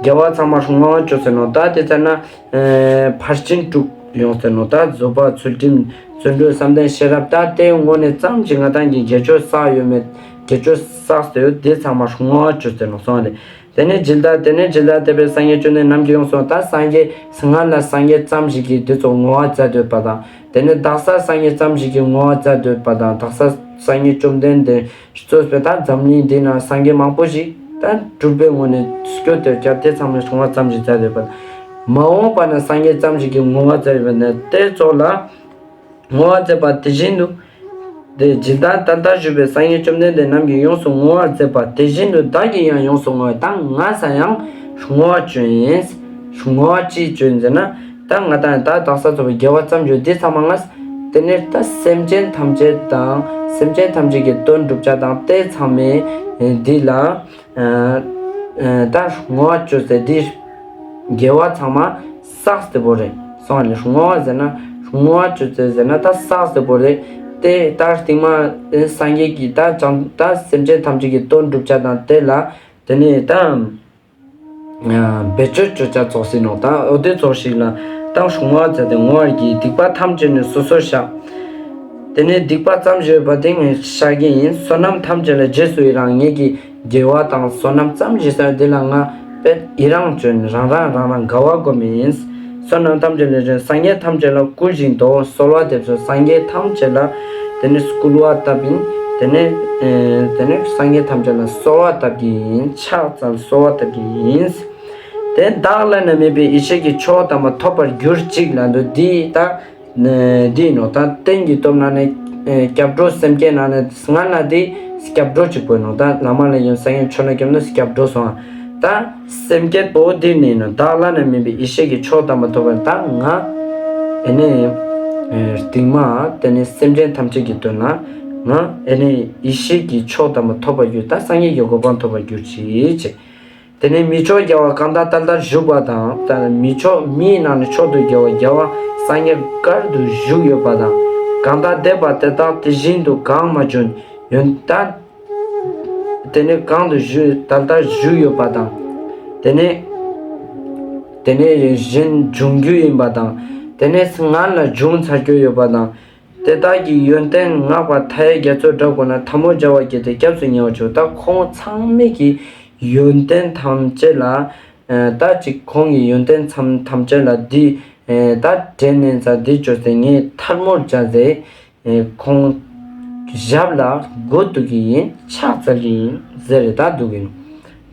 དགེ་བ་ཚང་མ་བསྔོ་བ་བཅོས་ཟེར་ནོག། ད་དེ་ཙ་ན་ཨེ་ཕར་ཕྱིན་དྲུག་ཡོང་ཟེར་ནོག། ད་བཟོད་པ་ཚུལ་ཁྲིམས་བརྩོན་འགྲུས་བསམ་གཏན་ཤེས་རབ། ད་དེ་དངོས་གནས་ཙམ་ཞིག་ང་ཏང་གི་དགེ་ཆོས་བསགས་ཡོད་མེད་དགེ་ཆོས་བསགས་ཏེ་ཡོད་དེ་ཚང་མ་བསྔོ་བ་བཅོས་ཟེར་ནོག་སོང་ལེ། དེ་ནས་ཇི་ལྟར་དེ་ནས་ཇི་ལྟར་དད་པས་སངས་རྒྱས་བཅོམ་ལྡན་ནམ་མཁའི་དབྱིངས་སུ། ད་སངས་རྒྱས་སྔ་ལ་སངས་རྒྱས་ཙམ་ཞིག་གིས་དེ་ཙོགས་བསྔོ་བ་མཛད་ཡོད་པ་དང་། དེ་ནས་དག་ས་སངས་རྒྱས་ཙམ་ཞིག་གིས་བསྔོ་བ་མཛད་ཡོད་པ་དང་། དག་ས་སངས་རྒྱས་བཅོམ་ལྡན་འདས་གཙོས་པའི་ད་འཛམ་གླིང་འདི་ན་སངས་རྒྱས་མང་པོ་ཞིག་ད་སྒྲུབ་པའི་ངོ་ནས་སྐྱོད་དེ་ཀྱང་དེ་ཚང་མས་བསྔོ་བ་ཙམ་ཞིག་མཛད་ཡོད་པ་དང་། མ་འོངས་པ་ན་སངས་རྒྱས་ཙམ་ཞིག་གིས་བསྔོ་བ་མཛད་ཡོད་པ་ནས་དེ་ཙོགས་ལ་བསྔོ་བ་མཛད་པ་དེ་བཞིན་དུ། དེ་ཇི་ལྟར་ད་ལྟ་བཞུགས་པའི་སངས་རྒྱས་བཅོམ་ལྡན་འདས་ནམ་མཁའི་དབྱིངས་སུ་བསྔོ་བ་མཛད་པ་དེ་བཞིན་དུ་བདག་གིས་ཡང་ཡོངས་སུ་བསྔོ་བས། ད་ང་ས་ཡང་བསྔོ་བ་བཅོས་ཡིན། བསྔོ་བ་ཅི་བཅོས་ཡིན་ཟེར་ན། ད་ང་ཏང་ད་དག་ས་ཚོགས་པའི་དགེ་བ་ཙམ་བརྗོད་འདི་ཚང་མ་ང་ དེ་ནས་ད་སེམས་ཅན་ཐམས་ཅད་དང་སེམས་ཅན་ཐམས་ཅད་ཀྱི་དོན་སྒྲུབ་བྱ་དང་དེ་ཚང་མའི་འདི་ལ་ད་བསྔོ་བ་བཅོས་ཏེ་འདི་དགེ་བ་ཚང་མ་བསགས་ཏེ་བོ་རེད་སོང་བ་ལས། བསྔོ་བ་ཟེར་ན་བསྔོ་བ་བཅོས་ཏེ་ཟེར་ན་ད་བསགས་ཏེ་བོ་རེད། དེ་ད་རྟིང་མ་སངས་རྒྱས་ཀྱི་ད་ཅང་ད་སེམས་ཅན་ཐམས་ཅད་ཀྱི་དོན་སྒྲུབ་བྱ་དང་དེ་ལ་དེ་ནས་ད་བེད་སྤྱོད་བཅོ་བྱ་ཙོགས་ཤིག་ནོག་ད་འོ་དེ་ཙོགས་ཤིག་ལ་ད་བསྔོ་བ་བྱས་ཏེ་བསྔོ་བར་བགྱི། སྡིག་པ་ཐམས་ཅད་ནི་སོ་སོར་བཤགས། དེ་ནས་སྡིག་པ་ཙམ་ཞིག་ཡོད་པ་དེ་ངས་བཤགས་ཀྱི་ཡིན། བསོད་ནམས་ཐམས་ཅད་ལ་རྗེས་སུ་ཡི་རང་། ངེད་ཀྱི་དགེ་བ་དང་བསོད་ནམས་ཙམ་ཞིག་ཡོད་དེ་ལ་ང་དཔེ་ཡི་རང་བཅོས་ནས་རང་རང་རང་རང་དགའ་བ་སྒོམ་ཡིན། བསོད་ནམས་ཐམས་ཅད་ལ་རྗེས་སངས་རྒྱས་ཐམས་ཅད་ལ་བསྐུལ་ཞིང་དོ། གསོལ་བ་འདེབས་སོ། སངས་རྒྱས་ཐམས་ཅད་ལ་དེ་ནས་བསྐུལ་བ་བཏབ་ཡིན། དེ་ནས་ཨེ་དེ་ནས་སངས་རྒྱས་ཐམས་ཅད་ལ་གསོལ་བ་བཏབ་ཀྱི་ཡིན། ཕྱག་འཚལ་གསོལ་བ་བཏབ་ཀྱི་ཡིན། དེ་བདག་བླ་ན་མེད་པའི་ཡེ་ཤེས་ཀྱི་མཆོག་དམ་པ་ཐོབ་པར་གྱུར་ཅིག་ལབ་འདུག་འདི་ད་འདི་ནོ་ད་རྟེན་གྱི་སྟོབས་ནང་ནས་ཨེ་སྐྱབས་འགྲོ་སེམས་བསྐྱེད་ནང་ནས་སྔ་ན་འདི་སྐྱབས་འགྲོ་གཅིག་པོ་ནོ་ད་བླ་མ་ལ་ཡང་སངས་རྒྱས་ཆོས་ལ་སྐྱབས་ནོ་སྐྱབས་འགྲོ་སོང་ད་སེམས་བསྐྱེད་པོ་འདི་ནི་ནོ་བདག་བླ་ན་མེད་པའི་ཡེ་ཤེས་ཀྱི་མཆོག་དམ་པ་ཐོབ་པར་ད་ང་ཨེ་ནས་ཨེ་རྟིང་མ་དེ་ནས་སེམས་ཅན་ཐམས་ཅད་ཀྱི་དོན་ལ་ང་ཨེ་ནས་ཡེ་ཤེས་ཀྱི་མཆོག་དམ་པ་ཐོབ་པར་གྱུར། ད་སངས་རྒྱས་ཀྱི་གོ་འཕང་ཐོབ་པར་གྱུར་ཅིག་ཅེས། དེ་ནས་མི་མཆོག་རྒྱལ་བ་གང་དག་ད་ལྟར་བཞུགས་པ་དང་། ད་མི་མཆོག་མིའི་ནང་ནས་མཆོག་ཏུ་གྱུར་པ་རྒྱལ་བ་སངས་རྒྱས་བསྐལ་དུ་བཞུགས་ཡོད་པ་དང་། གང་དག་འདས་པ་དེ་དག་དེ་བཞིན་དུ་གང་མ་བྱོན་ཡོན་ཏན། དེ་ནས་གང་དུ་བཞུགས་ད་ལྟར་བཞུགས་ཡོད་པ་དང་། དེ་ནས་དེ་ནས་གཞན་འབྱུང་རྒྱུ་ཡིན་པ་དང་། དེ་ནས་སྔར་ལ་བྱུང་ཚར་རྒྱུ་ཡོད་པ་དང་། དེ་དག་གི་ཡོན་ཏན་བསྔགས་པ་མཐའ་ཡས་རྒྱ་མཚོའི་སྒྲ་གོ་ན་ཐལ་མོ་སྦྱར་བ་བགྱིས་ཏེ་སྐྱབས་སུ་ཉེ་བར་མཆིའོ། ད་ཁོང་ཚང་མའི་གི་ཡོན་ཏན་ཐམས་ཅད་ལ་ཨ་ད་ཅིག་ཁོང་གི་ཡོན་ཏན་ཚང་ཐམས་ཅད་ལ་འདི་ཨ་ད་དྲན་ནས་ཙ་འདི་བཅོས་ཏེ་ངས་ཐལ་མོ་སྦྱར་ཏེ་ཨ་ཁོང་ཞབས་ལ་མགོ་གཏུགས་ཀྱི་ཡིན། ཕྱག་འཚལ་གྱི་ཡིན་ཟེར་རེ་ད་འདུག་གི་ནོ།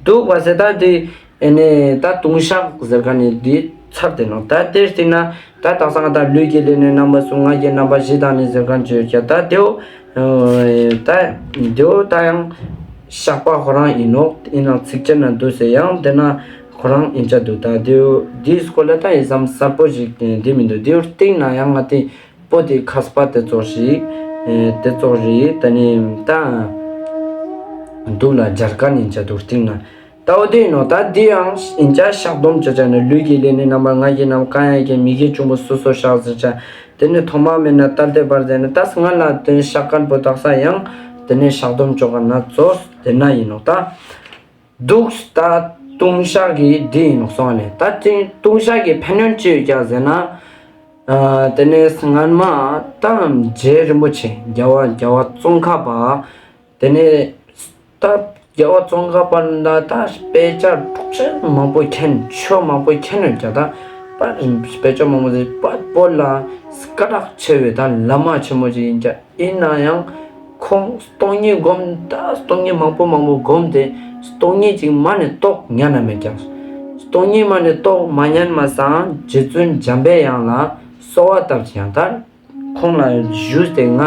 འདུག་པ་ཟེར་ད་འདི་ཨེ་ནས་ད་ལྟུང་བཤགས་ཟེར་མཁན་ནི་འདི་ཚར་ཏེ་ནོ། ད་དེར་བརྟེན་ན་ད་དག་ས་ང་ད་ལུས་ཀྱི་ལས་ནི་རྣམ་པ་གསུམ། ངག་གི་རྣམ་པ་བཞི་དང་ནི་ཟེར་མཁན་བརྗོད་ཀྱང་ད་དེའོ་ད་དེའོ་ད་ཡང་བཤགས་པ་ཁོ་རང་ཡིན་ནོ། ཡིན་ནའང་ཚིགས་བཅད་ན་འདུག་ཟེར་ཡང་དེ་ན་ཁོ་རང་ཡིན་ཆ་འདུག་ད་དེའོ་འདིའི་སྐོར་ལ་ད་ཡིན་བསམ་གསལ་པོ་ཞིག་འདི་མི་འདུག་དེའོ་སྟེང་ན་ཡང་ང་དེ་པོ་དེ་མཁས་པ་དེ་ཙོགས་ཤིག་དེ་ཙོགས་རེད། ད་ནི་ད་འདུག་ལ་སྦྱར་མཁན་ཡིན་ཆ་འདུག་སྟེང་ན། ད་འོ་དེ་ཡིན་ནོ། ད་འདི་ཡང་ཡིན་ཆ་བཤགས་སྡོམ་བཅོ་བྱ་ནི་ལུས་ཀྱི་ལས་ནི་རྣམ་པ་ལྔ་ཡི་རྣམ་པ་གང་ཡང་མཁྱེན། མི་དགེ་བཅུ་པོ་སོ་སོར་བཤགས་ཟེར་བྱ། དེ་ནི་ཐོག་མ་མེད་ན་ད་ལྟའི་བར་ཟེར་ནི་ད་སྔ་ལ་དེ་བཤགས་མཁན་པོ་དག་ས་ཡང་དེ་ནི་བཤགས་སྡོམ་བཅོ་ག་ན་ཙོགས་དེ་ན་ཡིན་ནོ། ད་འདུག་ད་ལྟུང་བཤགས་ཀྱི་འདི་ཡིན་ནོ་སོང་ནས་ད་དེ་ལྟུང་བཤགས་ཀྱི་ཕན་ཡོན་ཅི་ཡོད་ཀྱང་ཟེར་ན། ཨ་དེ་ནས་སྔན་མ་ད་རྗེ་རིན་པོ་ཆེ་རྒྱལ་བ་རྒྱལ་བ་ཙོང་ཁ་པ། དེ་ནས་ད་རྒྱལ་བ་ཙོང་ཁ་པ་ལ་ད་དཔེ་ཆ་འདུག་ཅེས་མང་པོ་མཁྱེན། ཆོས་མང་པོ་མཁྱེན་ཡོད་ཀྱང་ད་པ་དཔེ་ཆ་མང་པོ་ཟེར་པ་པོ་ལ་སྐད་གྲགས་ཆེ་བའི་ད་བླ་མ་ཆེན་མོ་ཅིག་ཡིན་ཀྱང་ཡིན་ན་ཡང་ཁོང་སྟོང་ཉིད་སྒོམ་ད་སྟོང་ཉིད་མང་པོ་མང་པོ་སྒོམ་སྟེ་སྟོང་ཉིད་ཅིག་མ་ནས་རྟོགས་ཉན་ན་མེད་ཀྱང་། སྟོང་ཉིད་མ་ནས་རྟོགས་མ་ཉན་མ་སང་རྗེ་བཙུན་འཇམ་པའི་དབྱངས་ལ་གསོལ་བ་བཏབ་ཅིག་ཡང་ད། ཁོང་ལ་ཞུས་ཏེ་ང་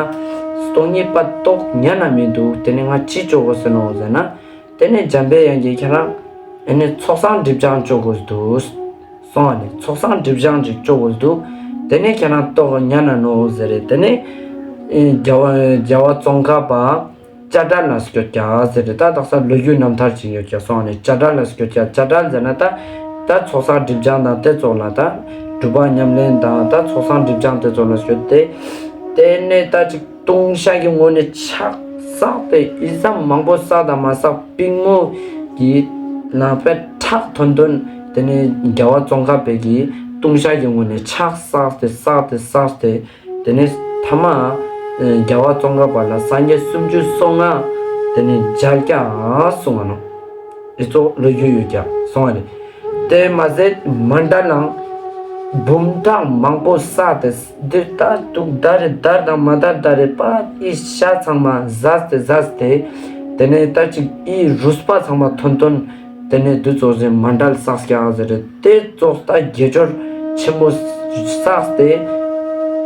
སྟོང་ཉིད་པ་རྟོགས་ཉན་ན་མི་འདུག་དེ་ནས་ང་ཅི་བཅོ་དགོས་ཟེར་ནོ་ཟེར་ན། དེ་ནས་འཇམ་པའི་དབྱངས་ཀྱིས་ཁྱེད་རང་ཨེ་ནས་ཚོགས་བསགས་སྒྲིབ་སྦྱང་བཅོ་དགོས་འདུག་སོང་བ་ནས་ཚོགས་བསགས་སྒྲིབ་སྦྱང་ཅིག་བཅོ་དགོས་འདུག་དེ་ནས་ཁྱེད་རང་རྟོགས་ཉན་ན་ནོ་ཟེར་རེད། དེ་ནས་ཨེ་རྒྱལ་བ་རྒྱལ་བ་ཙོང་ཁ་པ་ཅ་དྲ་ལ་སྐྱོད་ཀྱག་ཟེར་ཏེ་ད་དག་ས་ལོ་རྒྱུས་རྣམ་ཐར་ཅིག་ཡོད་ཀྱག་སོང་ནས་ཅ་དྲ་ལ་སྐྱོད་ཀྱག་ཅ་དྲ་ཟེར་ན་ད་ད་ཚོགས་བསགས་སྒྲིབ་སྦྱང་དང་དེ་ཙོགས་ལ་ད་སྒྲུབ་པ་ཉམས་ལེན་དང་ད་ཚོགས་བསགས་སྒྲིབ་སྦྱང་དེ་ཙོགས་ལ་སྐྱོད་དེ། དེ་ནས་ད་ཅིག་ལྟུང་བཤགས་ཀྱི་ངོས་ནས་ཕྱག་བསགས་ཏེ་ཨི་ཙམ་མང་པོ་བསགས་དང་མ་བསགས་པིག་མོ་གི་ནང་པའི་ཁྲག་ཐོན་ཐོན་དེ་ནས་རྒྱལ་བ་ཙོང་ཁ་པའི་གི་ལྟུང་བཤགས་ཀྱི་ངོས་ནས་ཕྱག་བསགས་ཏེ་བསགས་ཏེ་བསགས་ཏེ། དེ་ནས་ཐ་མ་རྒྱལ་བ་ཙོང་ཁ་པ་ལ་སངས་རྒྱས་སུམ་ཅུ་སོ་ལྔ་དེ་ནས་མཇལ་ཀྱག་གསུང་བ་ནོ། ཨི་ཙོགས་ལོ་རྒྱུས་ཡོད་ཀྱག་སོང་བ་རེད། དེ་མ་ཟད་མཎྜལ་ལའང་འབུམ་ཕྲག་མང་པོ་བསགས་ཏེ་འདིར་ལྟ་འདུག་ད་རེ་དར་དང་མ་དར་ད་རེ་པ་ཨི་ཤ་ཚང་མ་ཟས་ཏེ་ཟས་ཏེ་དེ་ནས་ད་ཅིག་ཨི་རུས་པ་ཚང་མ་ཐོན་ཐོན། དེ་ནས་དུ་ཙོགས་སེ་མཎྜལ་བསགས་ཀྱག་ཟེར་རེད། དེ་ཙོགས་ད་དགེ་སྦྱོར་ཆེན་མོ་བསགས་ཏེ།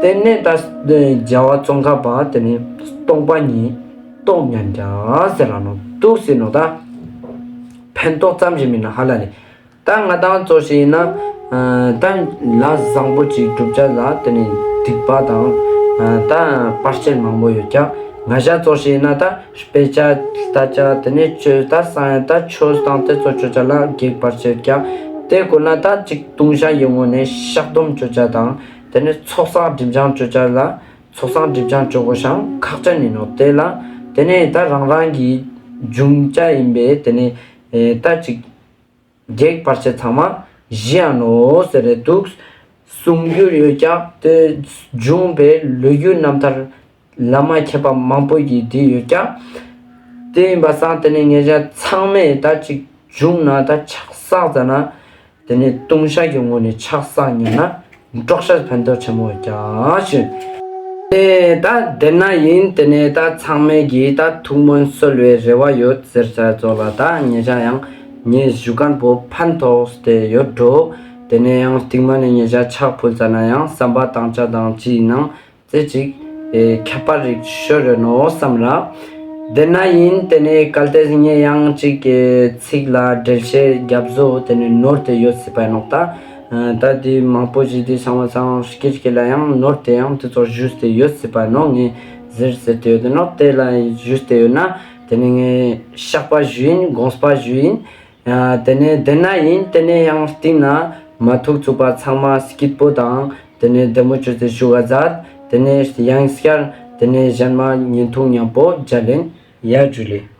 དེ་ནས་ད་རྒྱལ་བ་ཙོང་ཁ་པ་དེ་ནས་སྟོང་པ་ཉིད་རྟོགས་ཉན་ཀྱག་ཟེར་ར་ནོ་འདུག་ཟེར་ནོ་ད། ཕན་ཐོགས་ཙམ་ཞིག་མིན་ན་ཧ་ལ་ནི། ད་ང་དང་ཙོགས་ཤིག་ཡིན་ན། ད་ལས་བཟང་པོ་ཅིག་སྒྲུབ་བྱ་ལ་དེ་ནས་སྡིག་པ་དང་ ད་བར་ཆད་མང་པོ་ཡོད་ཀྱག། ང་ཞ་ཙོགས་ཤིག་ན་ད་དཔེ་ཆ་ལྟ་ཆ་དེ་ནས་ཆོས་ད་སང་ད་ཆོས་དང་དེ་ཙོགས་ཆོས་ཆ་ལ་གེགས་བར་ཆད་ཀྱག། དེ་ཀུན་ན་ད་ཅིག་ལྟུང་བཤགས་ཀྱི་ངོས་ནས་བཤགས་སྡོམ་ཆོས་ཆ་དང་དེ་ནས་ཚོགས་བསགས་སྒྲིབ་སྦྱང་ཆོས་ཆ་ལ་ཚོགས་བསགས་སྒྲིབ་སྦྱང་ཆོས་གོ་ཤང་ཁག་ཅན་ཡིན་ནོག། དེ་ལ་དེ་ནས་ད་རང་རང་གི་འབྱུང་བྱ་ཡིན་པས་དེ་ནས་ད་ཅིག་གེགས་བར་ཆད་ཚང་མ་ཞི་ཡ་ནོག་ཟེར་རེ་འདུག། གསུང་རྒྱུན་ཡོད་ཀྱག། དེ་བྱུང་བའི་ལོ་རྒྱུས་རྣམ་ཐར་བླ་མ་མཁས་པ་མང་པོ་གིས་འདི་ཡོད་ཀྱག། དེ་ཡིན་པ་སང་དེ་ནས་ངེད་ཅག་ཚང་མས་ད་ཅིག་བྱུང་ན་ད་ཕྱག་བསགས་ཟ་ན་དེ་ནས་ལྟུང་བཤགས་ཀྱི་ངོས་ནས་ཕྱག་བསགས་ཉན་ན་འགྲོགས་ཤ་ཕན་ཐོགས་ཆེན་མོ་ཡོད་ཀྱག་ཞུ། དེ་ད་དེ་ན་ཡིན་དེ་ནས་ད་ཚང་མས་ཀྱིས་ད་ཐུགས་སྨོན་གསོལ་བའི་རེ་བ་ཡོད་ཟེར་ཆ་ཙོགས་ལ་ད་ངེད་ཅག་ཡང་ངའི་ཞུ་མཁན་པོ་ཕན་ཐོགས་ཏེ་ཡོད་འགྲོ། དེ་ནས་ཡང་རྟིང་མ་ནས་ངེད་ཅག་ཕྱག་ཕུལ་ཙ་ན་ཡང་བསམ་པ་བཏང་ཆ་དང་ཅི་ཡིན་ནང་ཙེ་ཅིག་ཨེ་ཁྱད་པར་རིག་ཤོར་རེ་ནོ་བསམ་ལ། དེ་ན་ཡིན་དེ་ནས་གལ་ཏེ་ངས་ཡང་ཅིག་ཨེ་ཚིག་ལ་འགྲེལ་བཤད་རྒྱབ་བཟོ་དེ་ནས་ནོར་ཏེ་ཡོད་སྲིད་པ་ནོག་ད། ད་དེ་མང་པོ་ཞིག་དེ་ཚང་མ་ཚང་སྐྱིད་སྐྱིད་ལ་ཡང་ནོར་ཏེ་ཡང་དེ་ཚོ་ཞུས་ཏེ་ཡོད་སྲིད་པ་ནོག། ངས་ཟེར་ཟེར་ཏེ་ཡོད་དེ་ནོག། དེ་ལ་ཞུས་ཏེ་ཡོད་ན་དེ་ནས་ངས་བཤགས་པ་ཞུ་ཡིན་དགོངས་པ་ཞུ་ཡིན། ཡ་དེ་ནས་དེ་ན་ཡིན་དེ་ནས་ཡང་རྟིང་ན་མ་ཐུག་ཚུག་པ་ཚང་མ་སྐྱིད་པོ་དང་དེ་ནས་བདེ་མོ་བཅོས་ཏེ་བཞུགས་ག་མཛད། དེ་ནས་ཡང་སྐྱར་དེ་ནས་གཞན་མ་ཉིན་ཐུང་མཉམ་པོ་མཇལ་ཡིན། ཡ་ཇུ་ལེ།